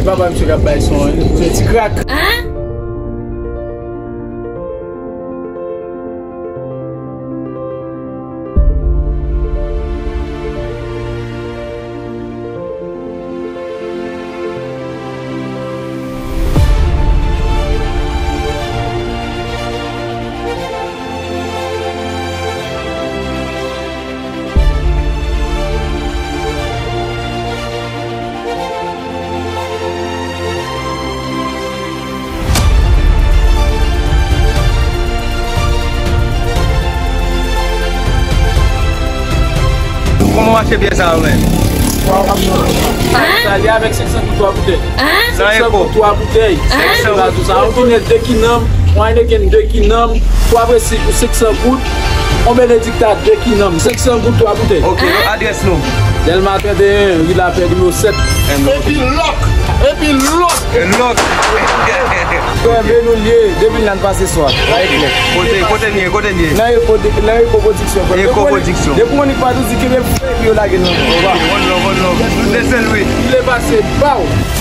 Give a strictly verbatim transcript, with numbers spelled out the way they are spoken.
Papa misye k ap bay son an, se ti krak. Kòman w achte byè sa yo menm? Sa li avèk senk san goud twa boutèy. San euro. Senk san goud twa boutèy. Senk san goud. Sa yo tounen de kinanm, yon Heineken de kinanm, twa presik pou senk san goud, yon Benedikta de kinanm, senk san goud twa boutèy. Ok, adrès nou? Dèlma trannteyen, ri Lapè, nimewo sèt. Epi lòk! Epi lòk! Lòk! Frè, men nou l ye, depi l la n pase swa. La e klè. Kote, kote n ye, kote n ye? Nan Eko, nan Eko Pwodiksyon, frè. Eko Pwodiksyon. Depi w konn li pa tou di kenbe frè epi yo lage nan men w. One love, one love. Nou se sèl wi. Li le pase ba w.